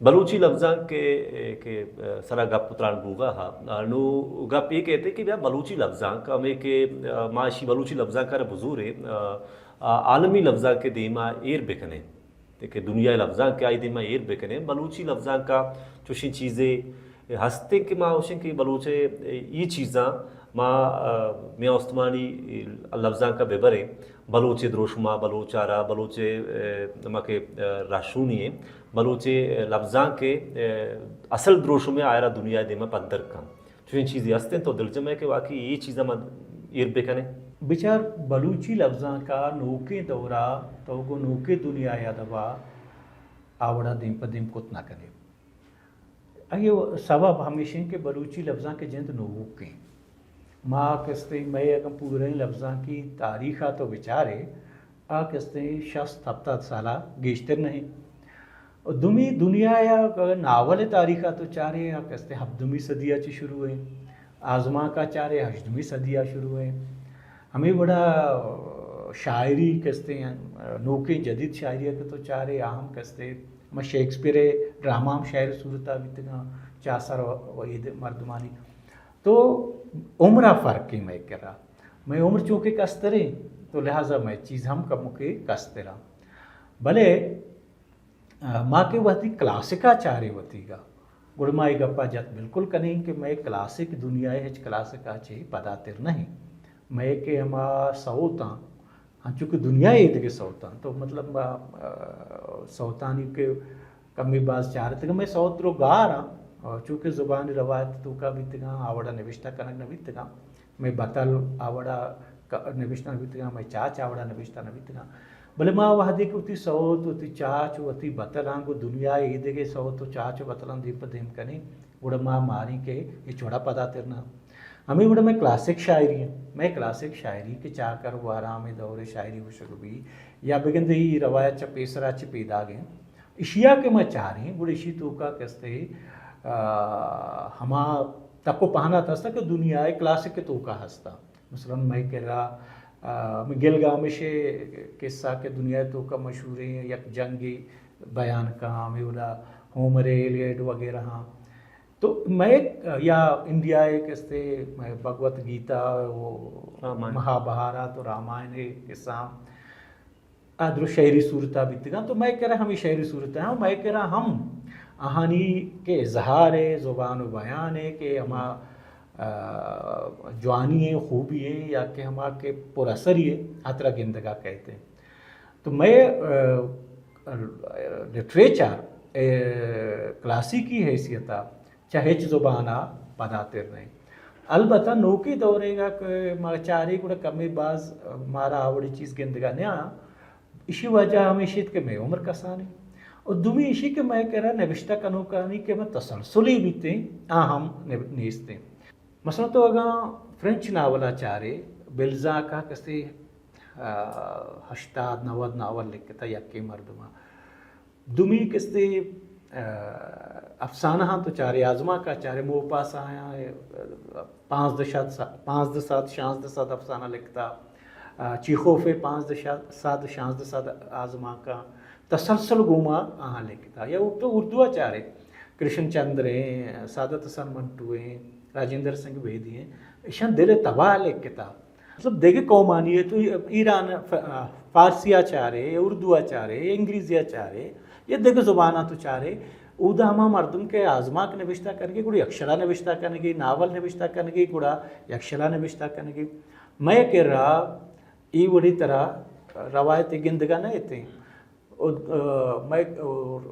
بلوچی لبزانک کہ، کہ سرا گپ و تران بوگا ہا، نو گپ اے کہتے کہ بیا بلوچی لبزانک ہمیں کہ ما اشی بلوچی لبزانک ءَ را بزوریں، آ، آ، عالمی لبزانک ءِ دیما ایر بکنیں۔ کہ دنیا ءِ لبزانک کہ آئی دیما ایر بکنیں، بلوچی لبزانک ءَ چوشیں چیزے ہستیں کہ ما گوشیں کہ بلوچ ءِ اے چیزاں ما، آ، میاں استمانی لبزانک ءَ ببریں، بلوچ ءِ دروشم ءَ، بلوچ ءَ را، بلوچ ءِ، آ، ہما کہ، آ، رہشونی ایں، بلوچ ءِ لبزانک ءِ، آ، اصل دروشم ءَ آئرا دنیا ءِ دیما پدر کن۔ چوشیں چیزے ہست انت تو دلجم ئے کہ واقعی اے چیزاں ما ایر بکنیں؟ بچار، بلوچی لبزانک ءَ نوکیں دور ءَ تو گوں نوکیں دنیا ءِ ادب ءَ آ وڑا دیم پہ دیم کت نہ کن ئے۔ آئی ءِ سبب ہمیش انت کہ بلوچی لبزانک ءِ جند نوک انت۔ ما کستے مئے اگاں پوریں لبزانکی تاریخ ءَ تو بچارے، آ کستیں شست ہپتاد سال ءَ گیشتر نہ انت۔ و دومی دنیا ءِ اگر ناول ءِ تاریخ ءَ تو چارے، آ کستیں ہبدمی صدی ءَ چہ شروع انت، آزمانک ءَ چارے ہژدمی صدی ءَ شروع انت۔ ہمے وڑا شاعری کستیں نوکیں جدید شاعری ءَ کہ تو چارے، آ ہم کستیں، ما شیکسپیئر ءِ ڈرامہ ہم شاعر ءِ صورت ءَ بیتگاں، چہ آسر و اید مردمانی۔ تو عمر ءَ فرق انت مئے کرا۔ مئے عمر چونکہ کستریں، تو لہذا مئے چیز ہم کمکے کستراں۔ بلے، آ، ما کہ وتی کلاسک ءَ چاریں وتیگا، گڑا ما اے گپ ءَ جت بالکل کنیں کہ مئے کلاسک دنیا ءِ ہچ کلاسک ءَ چہ پداتر نہ انت۔ مئے کہ ہما سوتاں، انچو کہ دنیا ءِ ایدگہ سوتاں، تو مطلب، آ، آ، سوتانی کہ کمی باز چارتگ، مئے سوت درو گار آں، چونکہ زبانی روایت توکا بیتگاں، آوڑا نبشتہ کنگ نہ بیتگاں، مئے بتل آوڑا ک-، نبشتہ نہ بیتگاں، مئے چاچ آوڑا نبشتہ نہ بیتگاں۔ بلے ما وہدے کہ وتی سوت، وتی چاچ، وتی بتلاں گوں دنیا ء ایدگہ سوت و چاچ و بتلاں دیم پہ دیم کنیں، گڑا ما ماریں کہ اے چوڑا پدا تر نہ۔ ہمے وڑا مئے کلاسک شاعری انت، مئے کلاسک شاعری کہ چاکر گوہرام ء دور ء شاعری گوشگ بی، یا بگندے ای روایت چہ پیسرا چہ پیداگ انت، اشیا کہ ما چاریں، گڑا اشی توکا کستے، آ، ہما تک و پہنات ہستا کہ دنیا ء کلاسک توکا ہستا۔ مثلاً مئے کرا، آ، ہمے گلگامش ء قصہ کہ دنیا ء توکا مشہوریں، یک جنگے بیان کاں، ہمے وڑا ہومر ء ایلیڈ وغیرہ ہاں۔ تو مئے یا انڈیا ء کستے مئے بھگوت گیتا و رامائن۔ مہابھارت و رامائن ء قصہ آ درو شعری صورتا بیتگاں، تو مئے کرا ہمے شعری صورت ہاں، مئے کرا ہم آہانی کہ اظہار ء زبان و بیان ء کہ ہما، آ، جوانی ء خوبی ء یا کہ ہما کہ پر اثری ء ہترا گندگا کئیت۔ تو مئے، آ، لٹریچر ء کلاسیکی حیثیت ء چہ ہچ زبان ء پداتر نہ انت۔ البتہ نوکیں دورے ء کہ ما چاریں گڑا کمے باز مارا آوڑی چیز گندگا نیاں۔ اشی وجہ ہمیش انت کہ مئے عمر کسانیں۔ و دومی اشی کہ مئے کرا نبشتہ کنوکانی کہ ہمے تسلسلے بیتیں، آ ہم نب-، نیستیں۔ مثلاً تو اگاں فرنچ ناول ء چارے، بلزاک ء کسے، آ، ہشتاد نود ناول لکھتا یکے مردم ء۔ دومی کستے، آ، افسانہ ہاں تو چارے، آزمانک ء چارے، موپاس آیاں، آ، پانزدہ سد، پانزدہ سد، شانزدہ سد افسانہ لکھتا۔ آ، چیخوف ء پانزدہ سد، شانزدہ سد آزمانکاں تسلسل گوما آہاں لکھتا۔ یا تو اردو ء چارے، کرشن چندر ہیں، سعادت حسن منٹو ہیں، راجندر سنگھ بیدی ہیں، ایشاں دل ء تباہ لکھتا۔ مطلب دگہ قومانی ہے تو ایران ف-، فارسی ء چارے، اردو ء چارے، انگریزی ء چارے، یا دگہ زباناں تو چارے، اودا ہما مردم کہ آزمانک نبشتہ کنگے، گڑا یکشلا نبشتہ کنگے، ناول نبشتہ کنگے، گڑا یکشلا نبشتہ کنگے۔ مئے کرا اے وڑی ترا روایت گندگا نہ اتیں۔ و، آ، مئے، و،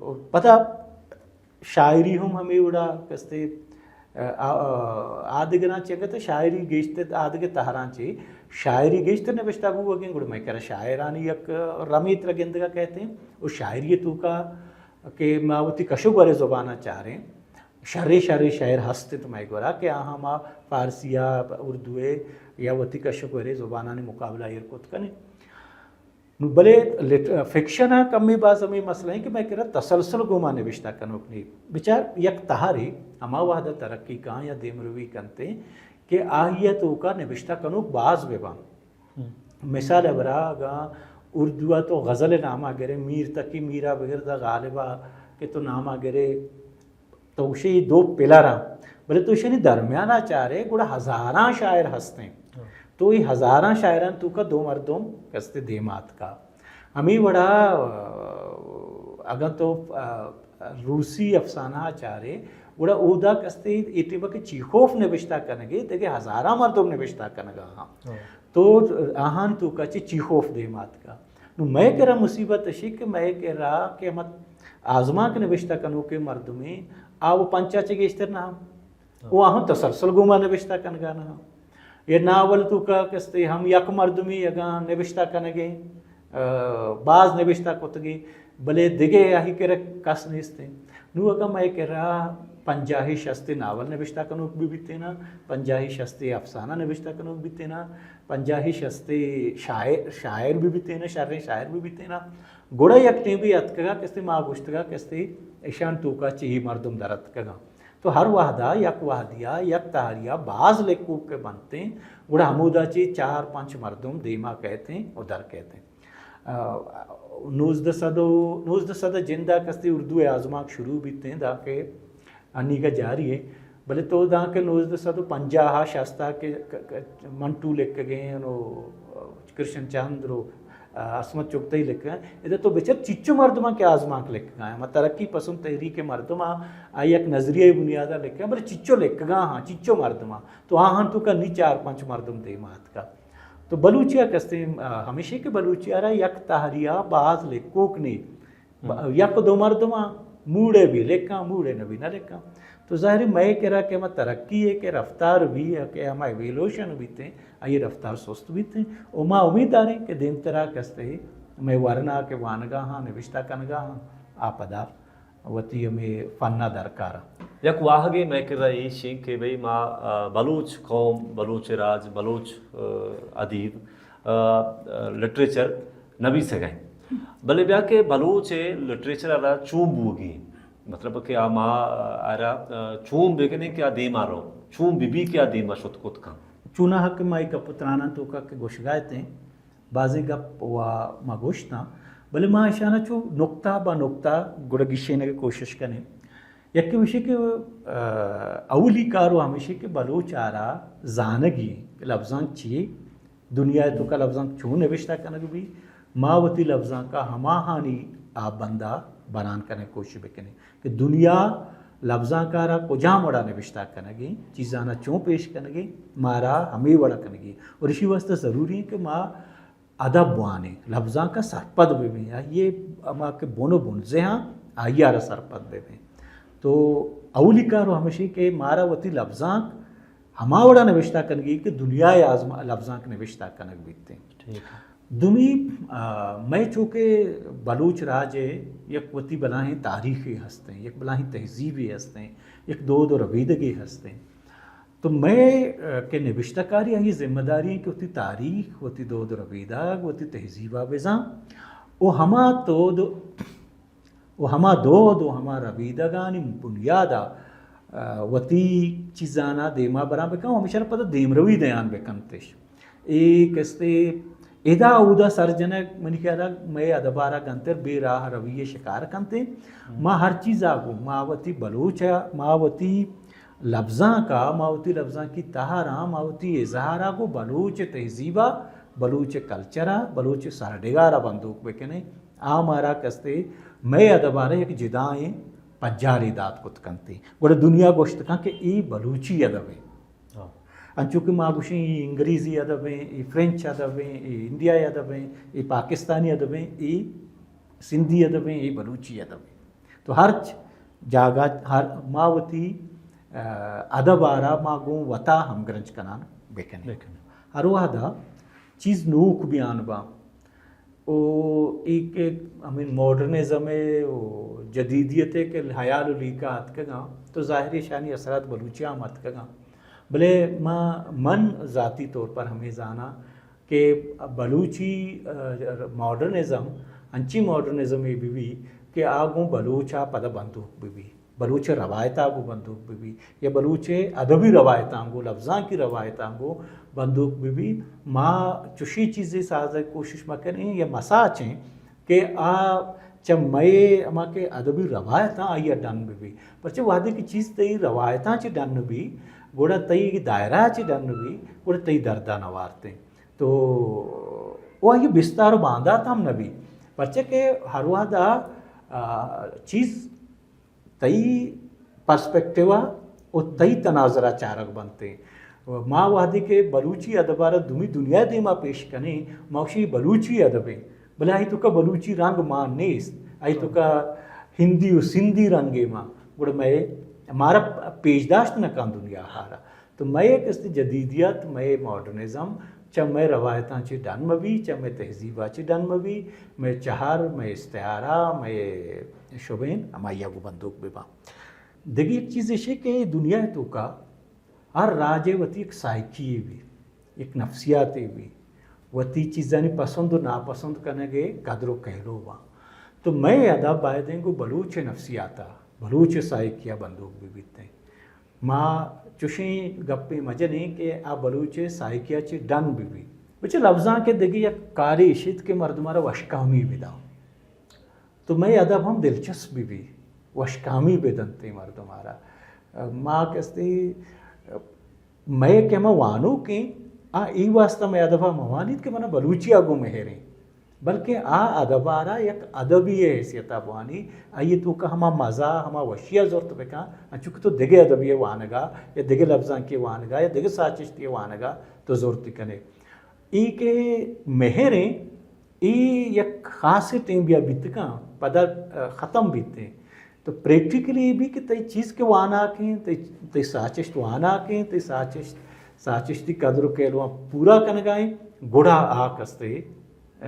و پدا شاعری ہم ہمے وڑا کستے، آ، آ، آ، آدگراں چہ انگت شاعری گیشتر آدگہ تہراں چہ شاعری گیشتر نبشتہ بوگیں، گڑا مئے کرا شاعرانی یک رمے ترا گندگا کئیت و شاعری توکا کہ ما وتی کش و گور زباناں چاریں، شریں شریں شاعر ہست انت مئے گورا کہ آہاں ما فارسی یا اردو یا وتی کش و گور زبانانی مقابلہ ایر کت کنیں۔ نو بلے لٹ-، فکشن ء کمے باز ہمے مسئلہ ہیں کہ مئے کرا تسلسل گوما نبشتہ کنوک نی۔ بچار یک تہرے ہما وہد ء ترقی کاں یا دیمروی کنتے کہ آئی ء توکا نبشتہ کنوک باز بہ باں۔ ہم۔ مثال ء برا اگاں اردو ء تو غزل ء نام ء گرے، میر تقی میر ء بگر دا غالب ء کہ تو نام ء گرے، تو گوشے اے دو پلر آں، بلے تو ایشانی درمیان ء چارے گڑا ہزاراں شاعر ہستیں۔ ہاں۔ تو اے ہزاراں شاعران توکا دو مردم کستے دیما اتکا۔ ہمے وڑا، آ، اگاں تو، آ، روسی افسانہ ء چارے گڑا اودا کستے اے ٹیما کہ چیخوف نبشتہ کنگے دگہ ہزاراں مردم نبشتہ کنگا ہاں۔ ہاں۔ تو آہان توکا چہ چیخوف دیما اتکا۔ نو مئے کرا مصیبت اشی کہ مئے کرا کہ ہمت آزمانک نبشتہ کنوکیں مردمے آ و پنچا چہ گیشتر نہ ہم۔ ہاں۔ و آہاں تسلسل گوما نبشتہ کنگا نہ ہم۔ اے ناول توکا کستے ہم یک مردمے اگاں نبشتہ کنگے، آ، باز نبشتہ کتگے، بلے دگہ آہی کرا کس نیستیں۔ نو اگاں مئے کرا پنجاہی شستے ناول نبشتہ کنوک بہ بیتینا، پنجاہی شستے افسانہ نبشتہ کنوک بیتینا، پنجاہی شستے شاعر، شاعر بہ بیتینا، شریں شاعر بہ بیتینا، گڑا یک ٹیمے اتکگا کستے ما گوشتگا کستے ایشان توکا چہ اے مردم در اتکگاں۔ تو ہر وہدا یک وہدیا یک تہریا باز لکھوک کہ بنتیں، گڑا ہمودا چہ چار پنچ مردم دیما کئیتیں و در کئیتیں۔ آ، نوزدہ سد و، نوزدہ سد جندا کستے اردو ء آزمانک شروع بیتیں، دانکہ انیگا جاری ہے، بلے تو دانکہ نوزدہ سد و پنجاہ ء شست ء کہ ک-، ک-، منٹو لکھگیں و کرشن چندر و، آ، عصمت چغتائی لکھگیں، ادا تو بچار چچو مردماں کہ آزمانک لکھگاں، ہما ترقی پسند تحریک مردماں آ یک نظریہ بنیادا لکھگاں، بلے چچو لکھگاں ہاں، چچو مردماں، تو آہان توکا نی چار پنچ مردم دیما اتکا۔ تو بلوچی ء کستیں، آ، ہمیشی کہ بلوچی ء را یک تہری ء باز لکھوک نی۔ ب-، ہم۔ یک دو مردم ء موڑے بھی لکھاں، موڑے نہ بھی نہ لکھاں۔ تو ظاہر ہے مئے کرا کہ ہما ترقی ہے کہ رفتار بھی ہے کہ ہما ایویلوشن بیتے ہیں، آئی رفتار سست بیتے ہیں۔ اور ما امید داریں کہ دیم ترا کستے مئے ورنا کہ وانگا ہاں، نوشتہ کنگا ہاں، آ پدا وتی ہمے فنا درکار۔ یک واہگے مئے کرا ایش انت کہ بھئی ما، آ، بلوچ قوم، بلوچ راج، بلوچ، آ، ادیب، آ، آ، لٹریچر نبیسگ ء انت۔ بلے بیا کہ بلوچ ء لٹریچر ء را چون بوگی انت؟ مطلب کہ آ ما، آ، آ را، آ، چون بکنیں کہ آ دیما رو، چون ببی کہ آ دیما شت کت کن۔ چوناہا کہ ما اے گپ و تراناں توکا کہ گوشگا اتیں، بازیں گپ و ما گوشتاں، بلے ما اشانا چو نقطہ با نقطہ گڑا گشینگ ء کوشش کنیں۔ یکے وشی کہ، آ، اولی کار و ہمیشی کہ بلوچ آرا زانگی کہ لبزانک چی، دنیا ء توکا لبزانک چون نوشتہ کنگ بی، ما وتی لبزانکا ہماہانی آ بندا بران کنگ کوشش بکنیں کہ دنیا لبزانکارا کجام وڑا نوشتہ کنگی، چیزانا چون پیش کنگی، مارا ہمے وڑا کنگی۔ اور اسی واسطہ ضروری ہے کہ ما ادب وانیں، لبزانکا سرپد ببیں، آئی ہما کہ بن و بنزہ ہاں، آئی آرا سرپد ببیں۔ تو اولی کار و ہمشی کہ مارا وتی لبزانک ہما وڑا نوشتہ کنگی کہ دنیا ء آزما-، لبزانک نوشتہ کنگ بیتیں۔ ٹھیک ہے۔ دومی، آ، مئے چونکہ بلوچ راج ء یک وتی بلاہیں تاریخے ہستیں، یک بلاہیں تہذیبے ہستیں، یک دود و ربیدگے ہستیں۔ تو مئے، آ، کہ نبشتہ کاری آئی ذمہ داری ہیں کہ وتی تاریخ، وتی دود و ربیدگ، وتی تہذیبا بزاں و ہما دود و ہما دود و ہما ربیدگانی بنیادا، آ، وتی چیزانا دیما بران بکن و ہمیشہ را پدا دیمروی دیان بکنتش۔ اے کستے ادا اودا سر جنگ منی خیالا مئے ادبارا گنتر بے راہ روی شکار کنتے۔ ما ہر چیزا گو، ما وتی بلوچ، ما وتی لبزانکا، ما وتی لبزانکی تہراں، ما وتی اظہارا گو بلوچ تہذیبا، بلوچ کلچرا، بلوچ سرڈگارا بندوک بکنیں۔ آ مارا کستے مئے ادبارا یک جدائیں پجارے دات کت کنتے۔ گڑا دنیا گوشت کن کہ اے بلوچی ادبے۔ ہاں۔ انچو کہ ما گوشیں اے انگریزی ادبیں، اے فرنچ ادبیں، اے انڈیائی ادبیں، اے پاکستانی ادبیں، اے سندھی ادبیں، اے بلوچی ادبیں۔ تو ہرچ جاگہ، ہر ما وتی، آ، ادب آرا ما گوں وتا ہمگرنچ کنان بکنیں۔ بکنیں۔ ہر وہدا چیز نوک بیان باں۔ او اے کہ ہمیں ماڈرنزم ء و جدیدیت ء کہ ہیال و لیکہ اتکگاں، تو ظاہر ہے اشانی اثرات بلوچی ہم اتکگاں۔ بلے ما، من ذاتی طور پر ہمیں زاناں کہ بلوچی، آ، ماڈرنزم انچی ماڈرنزم ء بہ بی کہ آ گوں بلوچ ء پدا بندوک بہ بی۔ بلوچ ء روایتاں گوں بندوک بہ بی یا بلوچ ء ادبی روایتاں گوں، لبزانکی روایتاں گوں بندوک بہ بی۔ ما چشیں چیزے سازگ کوشش مکنیں یا مساچیں کہ آ چہ مئے ہما کہ ادبی روایتاں آئی ء ڈن بہ بی۔ پرچہ وہدے کہ چیز تئی روایتاں چہ ڈن بی، گڑا تئی دائرہ چہ ڈن بی، گڑا تئی دردا نہ وارتیں۔ تو و آئی بستار و باندات ہم نہ بی۔ پرچہ کہ ہر وہدا، آ، چیز تئی پرسپیکٹیو ء و تئی تناظر ء چارگ بنت۔ ما وہدے کہ بلوچی ادب ء را دومی دنیا ء دیما پیش کنیں، ما گوشیں بلوچی ادب انت، بلے آئی توکا بلوچی رنگ مان نیست، آئی توکا ہندی و سندھی رنگے مان، گڑا مئے، مارا پیش داشت نہ کن دنیا ء را۔ تو مئے کست جدیدیت، مئے ماڈرنزم چہ مئے روایتاں چہ ڈن مہ بی، چہ مئے تہذیبا چہ ڈن مہ بی، مئے چہر، مئے استعارہ، مئے شبین ہمائی ء گوں بندوک بہ باں۔ دگہ یک چیز ایشی کہ دنیا ء توکا ہر راجے وتی یک سائیکی بی، یک نفسیاتے بی، وتی چیزانی پسند و ناپسند کنگ ء قدر و کہلو باں۔ تو مئے ادب بایدیں گوں بلوچ نفسیاتا، بلوچ سائیکیا بندوک بہ بیتیں۔ ما چوشیں گپے مجنیں کہ آ بلوچ سائیکیا چہ ڈن بہ بی۔ بچے لبزانک ء دگہ یک کارے اشیت کہ مردم ء را وشکامی بداں۔ تو مئے ادب ہم دلچسپ بہ بی، وشکامی بہ دنت اے مردم ء را۔ ما کستے مئے کہ ہما وانوکیں آ اے واسطہ مئے ادب ء مہ وانیت کہ منا بلوچی ء گوں مہریں، بلکیں آ ادب ء را یک ادبی ء حیثیت ء بوانی، آئی ء توکا ہما مزہ، ہما وشی ء زرت بکن، انچو کہ تو دگہ ادبی ء وانگ ء یا دگہ لبزانکی ء وانگ ء یا دگہ ساچشتی ء وانگ ء تو زرت کنے۔ اے کہ مہریں، اے یک خاصیں ٹیمبیا بیت کن، پدا، آ، ختم بیت۔ تو پریکٹیکلی اے بی کہ تئی چیز کہ واناکیں، تئی، تئی ساچشت واناکیں، تئی ساچشت، ساچشتی قدر و کیلواں پورا کنگائیں، گڑا آ کستے، آ،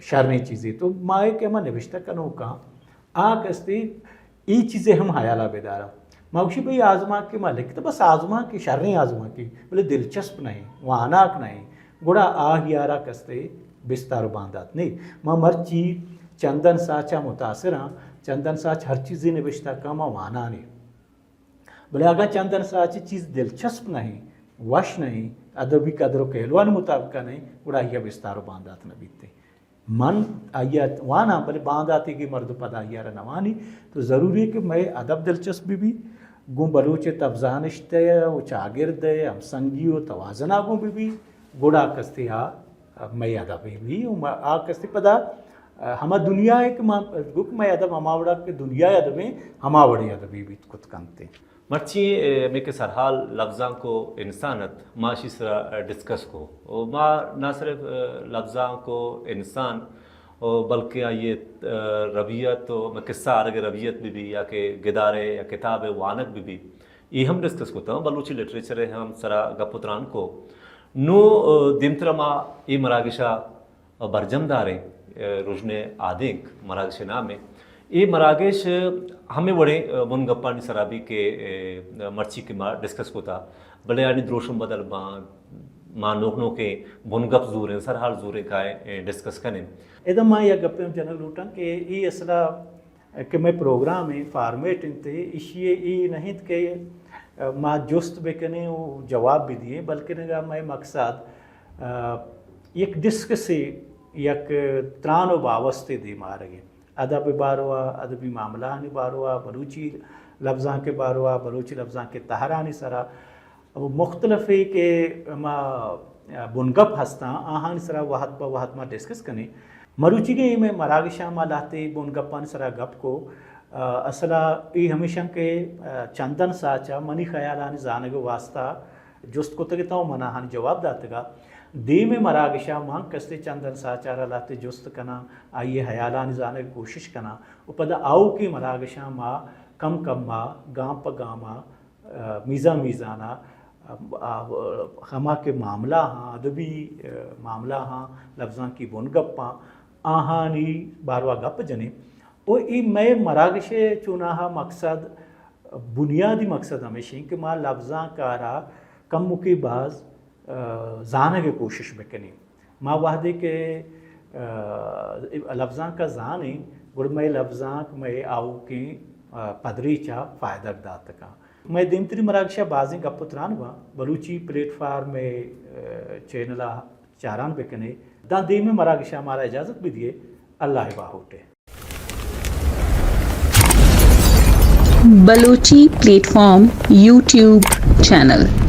شریں چیزے۔ تو ما اے کہ ہما نبشتہ کنوکاں، آ کستے اے چیزے ہم حیالا بداراں۔ ما گوشی بھئی آزمانک کہ ما لکھتہ بس آزمانکے، شریں آزمانکے، بلے دلچسپ نہ ایں، واناک نہ ایں، گڑا آہیارا کستے بستار و باندات نہ ایں۔ ما مرچی چندن ساچا متاثر آں، چندن ساچ ہر چیزے نبشتہ کن ما وانانے۔ بلے اگاں چندن ساچ چیز دلچسپ نہ ایں، وش نہ ایں، ادبی قدر و کیلوانی مطابقا نہ ایں، گڑا آئیا بستار و باندات نہ بیت۔ من آئیا واناں، بلے بانداتے کہ مرد پدا آئیارا نہ وانی، تو ضروری ایں کہ مئے ادب دلچسپ بہ بی، گوں بلوچ تب زانشت و چاگرد، ہمسنگی و توازنا گوں بہ بی، گڑا کستے آ مئے ادب بہ بی، و ما، آ کستے پدا ہما دنیا ایں کہ ما، گوک مئے ادب ہما وڑا کہ دنیا ادب ایں، ہما وڑیں ادبے بیت کت کنت۔ مرچی، اے، ہمے کہ سرحال لبزانک و انسان ات، ما اشی سرا، اے، ڈسکس کو۔ و ما نہ صرف، اے، لبزانک و انسان، و بلکہ آئی، اے، ربیت و ہمے قصہ آرگ ربیت بہ بی یا کہ گدارے یا کتابے وانگ بہ بی، اے ہم ڈسکس کتہ، بلوچی لٹریچرے ہم سرا گپ و تران کو۔ نوں، اے، دیمترا ما اے مراگشا برجم داریں، اے، رژن آدینک مراگش نامیں۔ اے مراگش ہمے وڑیں، اے، بنگپانی سرا بی کہ، اے، مرچی کہ ما ڈسکس کتا، بلے آنی دروشم بدل باں، ما نوک نوکیں بنگپ زوریں، سرحال زوریں کائیں، اے، ڈسکس کنیں۔ ادا ما یک گپے ہم جنگ لوٹاں کہ اے اصلا کہ مئے پروگرام ءِ فارمیٹ انت، ایشی ءَ اے نہ انت کہ ما جست بکنیں و جواب بدییں، بلکن اگاں مئے مقصد، آ، یک ڈسکسے، یک تران و باوستے دیما آرگ انت۔ ادب ءِ باروا، ادبی معاملہانی باروا، بلوچی لبزانک ءِ باروا، بلوچی لبزانک ءِ تہرانی سرا، و مختلفیں کہ ہما بنگپ ہستاں، آہانی سرا وہد پہ وہد ما ڈسکس کنیں۔ مروچیگیں اے مئے مراگشاں ما لہتے بنگپانی سرا گپ کو، آ، اصلا اے ہمیشاں کہ، آ، چندن ساچا منی خیالانی زانگ واسطہ جست کتگ اتاں و من آہانی جواب داتگا۔ دیمے مراگشاں من کستے چندن ساچارا لہتے جست کناں، آئی ہیالانی زانگ کوشش کناں و پدا آؤکیں مراگشاں ما کم کم ما گام پہ گاما آ، میزان میزان ءَ، آ، آ، ہما کہ معاملہ ہاں، ادبی، آ، معاملہ ہاں، لبزانکی بنگپاں، آہانی باروا گپ جنیں۔ و اے مئے مراگش ءِ چوناہا مقصد، بنیادی مقصد ہمیش انت کہ ما لبزانک ءَ را کمکے باز، آ، زانگ ءِ کوشش بکنیں۔ ما وہدے کہ، آ، لبزانک ءَ زانیں، گڑا مئے لبزانک مئے آؤکیں، آ، پدریچ ءَ فائدگ دات کنت۔ مئے دیمتری مراگش ءَ بازیں گپ و تران باں، بلوچی پلیٹ فارم ءِ، آ، چینل ءَ چاران بکنے۔ داں دیمے مراگش ءَ مارا اجازت بدیے۔ اللہ باہوٹ ءِ۔ Balochi plate form YouTube channel.